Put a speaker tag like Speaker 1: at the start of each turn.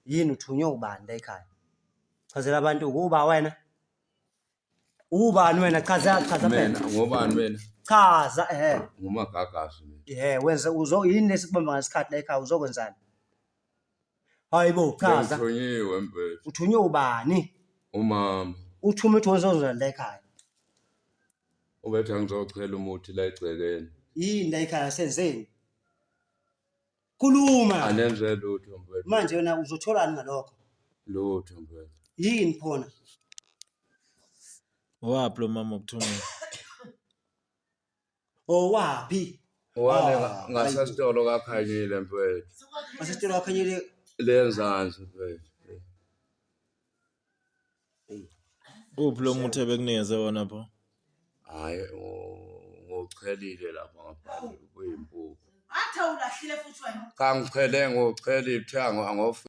Speaker 1: Yini uthunywe ubani la ekhaya? Chazela abantu ukuba wena. Ubani wena? Chaza chaza phela.
Speaker 2: Mina ngobani mina?
Speaker 1: Chaza ehe.
Speaker 2: Ngumagagasi mina.
Speaker 1: Ehe wenze uzo yini lesikubamba ngesikhathi la ekhaya uzokwenzani? Hayibo chaza.
Speaker 2: Ngithunyiwe mfethu.
Speaker 1: Uthunywe ubani?
Speaker 2: Umama.
Speaker 1: Uthume uthi wenzozani la ekhaya?
Speaker 2: Ubethi angizochela umuthi la egcekeni.
Speaker 1: Yini la ekhaya senzeni? Khuluma.
Speaker 2: Anenze lutho mfethu.
Speaker 1: Manje wena uzotholani ngalokho?
Speaker 2: Lutho mfethu.
Speaker 1: Yini phona?
Speaker 3: Owaphi lo mama okuthumile?
Speaker 1: Owaphi?
Speaker 2: Owale
Speaker 1: Ah,
Speaker 2: ngasesitolo kaKhanyile mfethu.
Speaker 1: Ngasesitolo kaKhanyile.
Speaker 2: Lenzansi mfethu.
Speaker 3: Uphi lo muthi ebekunikeze wona pho?
Speaker 2: Hhayi ngochelile lapha ngaphandle kuyimpuphu.
Speaker 4: Athi awulahlile futhi wena.
Speaker 2: Cha ngichele ngochelile kuthiwa angof